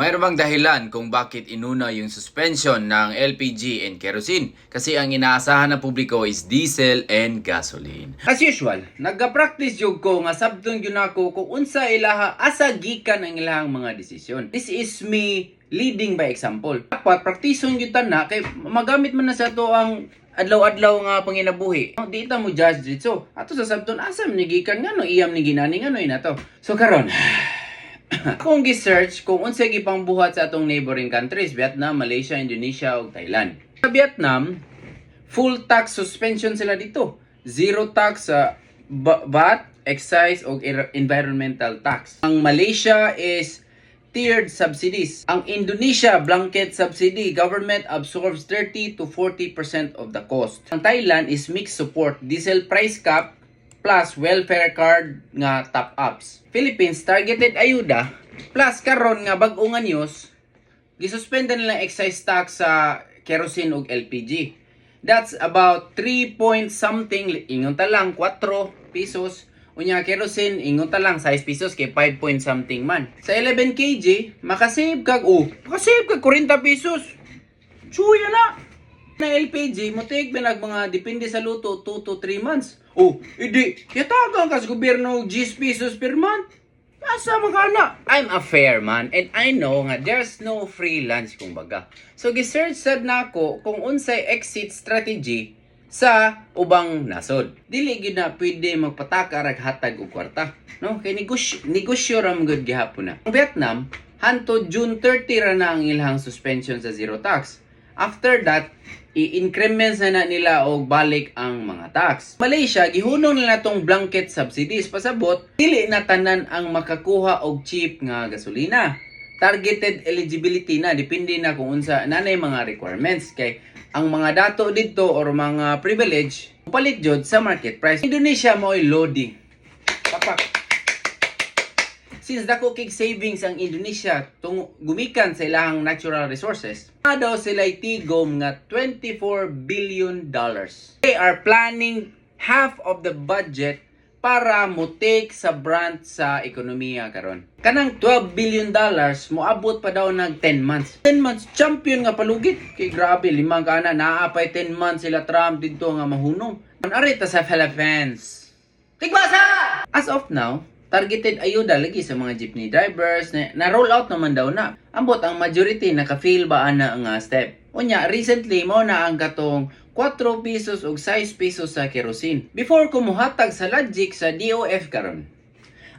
Mayroon bang dahilan kung bakit inuna yung suspension ng LPG and kerosene? Kasi ang inaasahan ng publiko is diesel and gasoline. As usual, nagga-practice jud ko nga sabton gyud nako kung unsa ilaha, asa gikan ang ilahang mga desisyon. This is me leading by example. Dapat praktison gyud ta na kay magamit man na sa ato ang adlaw-adlaw nga panginabuhi. Di ta mo judge dito. Ato sa sabton asa man ni gikan, ngano iyam ni ginani, ngano ina to. So karon, akong gi-search kung unsay gipangbuhat sa atong neighboring countries, Vietnam, Malaysia, Indonesia ug Thailand. Sa Vietnam, full tax suspension sila dito. Zero tax sa VAT, excise ug environmental tax. Ang Malaysia is tiered subsidies. Ang Indonesia, blanket subsidy. Government absorbs 30 to 40% of the cost. Ang Thailand is mixed support, diesel price cap plus welfare card nga top-ups. Philippines, targeted ayuda plus karon nga bag-o nga news, gisuspend na nila excise tax sa kerosene ug LPG. That's about 3 point something, ingon ta lang 4 pesos. Unya kerosene, ingon ta lang 6 pesos kay 5 point something man. Sa 11 kg, makasave kag, oh, makasave kag 40 pesos. Chuya na. Na LPG, mo take ba nag mga, depende sa luto, 2 to 3 months. Oh, idi, yatagan ka sa gobyerno og 10 pesos per month. Asa man ka na? I'm a fair man and I know nga there's no free lunch kumbaga. So gi-search sad nako kung unsay exit strategy sa ubang nasod. Dili gyud na pwede magpataka rag hatag og kwarta, no? Kay negosyo negosyo ra man gud gihapon na. Ang Vietnam, hantod June 30 ra na ang ilahang suspension sa zero tax. After that, i-increments na nila og balik ang mga tax. Malaysia, gihunong nila tong blanket subsidies. Pasabot, dili na tanan ang makakuha og cheap nga gasolina. Targeted eligibility na, depende na kung unsa nanay mga requirements kay ang mga dato dito or mga privilege palit jud sa market price. Indonesia mo'y loading. Papak. Since dako kay savings ang Indonesia tung gumikan sa ilahang natural resources, naa daw sila tigom nga $24 billion. They are planning half of the budget para mo take sa brunt sa ekonomiya karon. Kanang $12 billion moabot pa daw nag 10 months. 10 months champion nga palugit. Kay grabe, limang kana naa pay 10 months sila Trump didto nga mahunong. Ari ta sa Philippines. Tigbasa! As of now, targeted ayuda lagi sa mga jeepney drivers na roll out naman daw na. Ambot ang majority naka-feel ba ana nga step. Unya, recently mo na ang katong 4 pesos ug 6 pesos sa kerosene. Before ko muhatag sa logic sa DOF karon,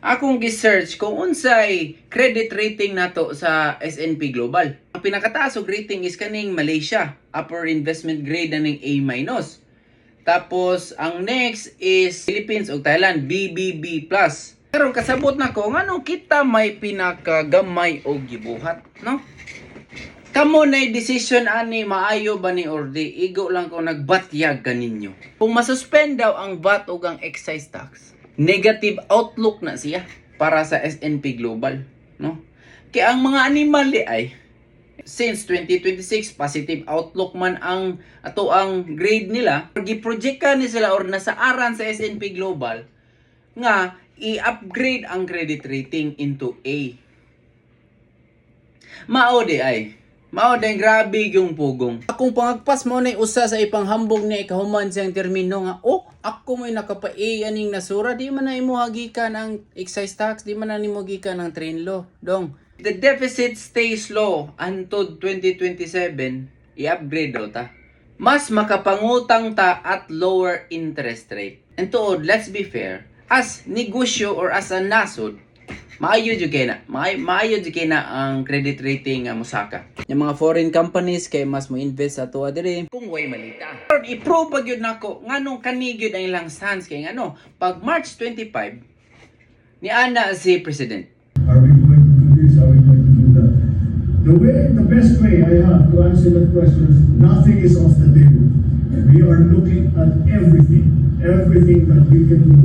akong gi-search kung unsay credit rating nato sa S&P Global. Ang pinakataas og rating is kaning Malaysia, upper investment grade na ning A-. Tapos ang next is Philippines ug Thailand, BBB+. Pero kasabot na ko ngano kita may pinakagamay og gibuhat, no? Kamo na decision ani, maayo ba ni or di, igo lang ko nagbatyag kaninyo. Kung masuspend daw ang VAT ug ang excise tax, negative outlook na siya para sa S&P Global, no? Kaya ang mga animal di ay since 2026 positive outlook man ang ato ang grade nila, gi-project ka ni sila or nasaaran sa S&P Global nga i-upgrade ang credit rating into A. Mao di ay. Mao din, grabe yung pugong. Akong pangagpas mo na usa sa ipanghambog niya ikahuman siyang termino nga, "Oh, ako mo'y nakapa-A aning nasura, di man na imo hagikan ang excise tax, di man na nimo gikan ang train law." Dong. The deficit stays low until 2027, i-upgrade daw ta. Mas makapangutang ta at lower interest rate. And tuod, let's be fair, as negosyo or as a nasod, maayo jud kay na. Maayo jud kay na ang credit rating nga mosaka. Yung mga foreign companies kay mas mo invest sa atoa diri kung way malita. Pero i-prove pa gyud nako nganong kani gyud ang ilang stance kay ngano pag March 25 ni ana si President. Are we going to do this? Are we going to do that? The best way I have to answer that question is nothing is off the table. We are looking at everything, everything that we can do.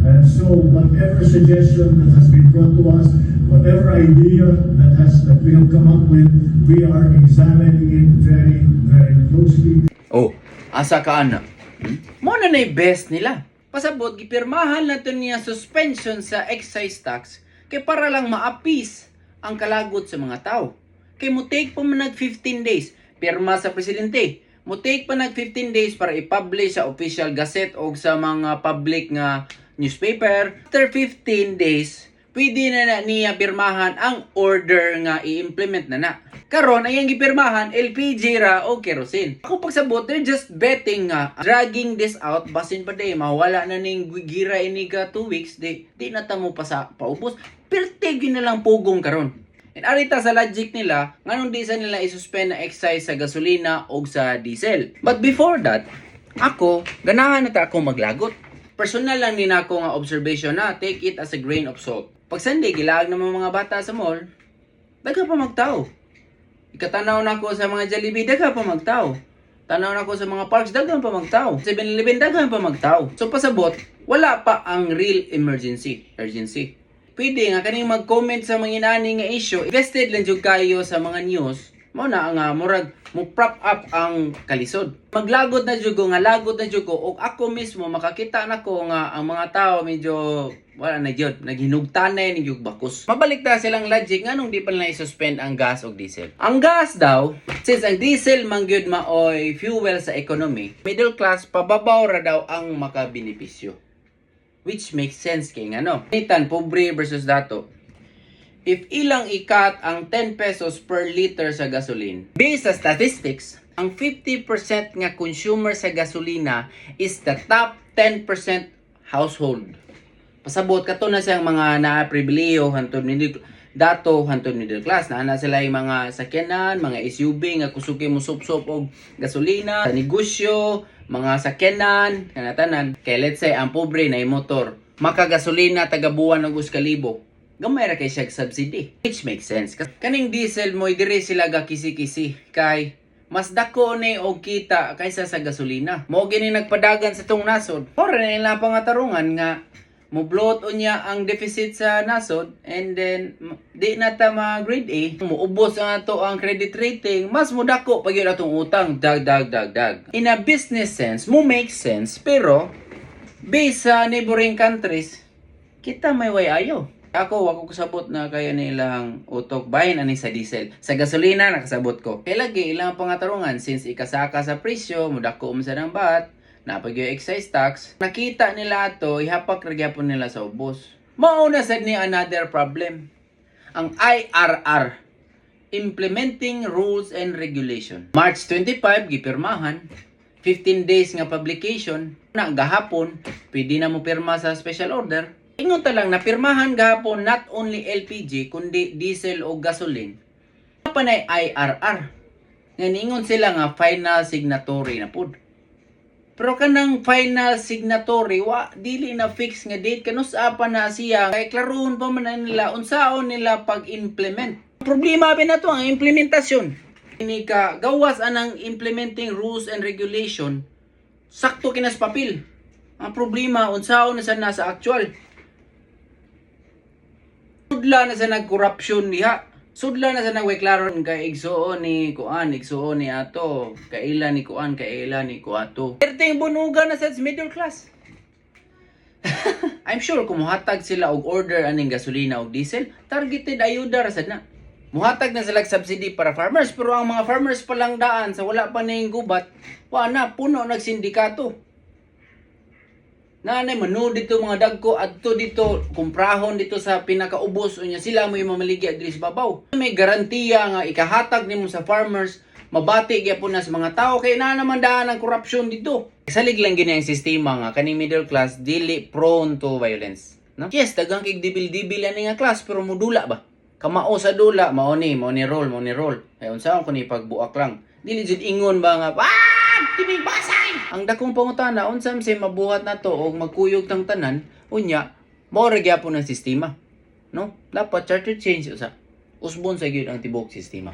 And so whatever suggestion that has been brought to us, whatever idea that we have come up with, we are examining it very, very closely. Oh, asa ka ana? Mo na na'y best nila. Pasabot, gipirmahan na to niya suspension sa excise tax kay para lang ma-appease ang kalagot sa mga tao. Kay mo take pa man nag 15 days pirma sa presidente. Mo take pa nag 15 days para i-publish sa official gazette o sa mga public nga newspaper. After 15 days, pwede na na niya pirmahan ang order nga i-implement na na. Karon ay ang gipirmahan LPG ra o kerosene. Ako pagsabot, they're just betting nga dragging this out, basin pa day mawala na ning gira ini ka 2 weeks, di di na ta mo pa sa paubos. Pirte gyud na lang pugong karon. And arita sa logic nila, nganong di sa nila i-suspend na excise sa gasolina o sa diesel. But before that, ako, ganahan na ta ako maglagot. Personal lang ni nako nga observation na, take it as a grain of salt. Pag Sunday, gilaag naman mga bata sa mall, dagha pa magtao. Ikatanaw na ko sa mga Jollibee, dagha pa magtao. Tanaw na ko sa mga parks, daghan pa magtao. 7-Eleven, daghan pa magtao. So pasabot, wala pa ang real emergency. Urgency. Pwede nga kaning mag-comment sa mga inani nga issue, invested lang jud kayo sa mga news, mao na nga murag mo prop up ang kalisod. Maglagot na jud ko nga lagot na jud ko og ako mismo makakita nako nga ang mga tao medyo wala na jud, naghinugtan na ni jud bakos. Mabalik ta silang logic nganong di pa nila i-suspend ang gas og diesel. Ang gas daw, since ang diesel man gyud maoy fuel sa economy, middle class pababaw ra daw ang makabenepisyo. Which makes sense kay ngano. Nitan pobre versus dato. If ilang i-cut ang 10 pesos per liter sa gasoline, based sa statistics, ang 50% nga consumer sa gasolina is the top 10% household. Pasabot kato na siyang mga naa-pribileyo hantod middle dato hantod middle class na ana sila yung mga sakyanan, mga SUV nga kusuki mo sup-sup og gasolina, sa negosyo, mga sakyanan, kanatanan. Kay let's say ang pobre na motor, makagasolina taga buwan og 1,000, gamay ra kay siya subsidy. Which makes sense. Kaning diesel mo diri sila ga kisi-kisi kay mas dako ni og kita kaysa sa gasolina. Mo gini nagpadagan sa tong nasod. Ora na ilang pangatarungan nga mo bloat unya ang deficit sa nasod and then di na ta ma grade A, muubos ang ato ang credit rating, mas mudako pag yun atong utang, dag dag dag dag. In a business sense, mo make sense, pero based sa neighboring countries, kita may way ayo. Ako, wako kasabot na kaya nilang utok bahin ani sa diesel. Sa gasolina, nakasabot ko. Kaya lagi, ilang pangatarungan, since ikasaka sa presyo, mudako mo sa ng bat, napag yung excise tax, nakita nila ato, ihapak ra gyapon nila sa ubos. Mauna sad ni another problem. Ang IRR, Implementing Rules and Regulation. March 25, gipirmahan. 15 days nga publication. Na gahapon, pwede na mo pirma sa special order. Ingon ta lang, napirmahan gahapon not only LPG, kundi diesel o gasoline. Pa na IRR. Nga niingon sila nga final signatory na pud. Pero kanang final signatory, wa dili na fix nga date, kanus pa na siya, kay klarohon pa man na nila unsaon nila pag-implement. Problema ba na to ang implementasyon. Ini ka gawas anang implementing rules and regulation, sakto kinas papel. Ang problema, unsaon na sa nasa actual. Sudla na sa nag-corruption diha. Sudla na sa nagweklaro kay igsuon ni kuan, igsuon ni ato, kaila ni kuan, kaila ni kuato. Perteng bunuga na sa middle class. I'm sure kung muhatag sila og order aning gasolina og diesel, targeted ayuda ra sad na. Muhatag na sila og subsidy para farmers, pero ang mga farmers pa lang daan sa wala pa ning gubat, wa na puno nagsindikato. Nanay manood dito mga dagko adto dito kumprahon dito sa pinakaubos, unya sila mo yung mamaligya diri sa babaw. May garantiya nga ikahatag nimo sa farmers, mabati gyapon na sa mga tao kay naa naman daan ang korupsyon dito. Salig lang gini ang sistema nga kaning middle class dili prone to violence. No? Yes, daghang kig dibil-dibil ani nga class, pero mudula ba? Kamao sa dula, mao ni role, mao ni role. Ay unsaon ko ni pagbuak lang. Dili jud ingon ba nga, ah, tinig basay. Ang dakong pangutana, unsa man say mabuhat na to og magkuyog tang tanan, unya mao ra gyapon ang sistema. No? Dapat charter change usa. Usbon sa gyud ang tibuok sistema.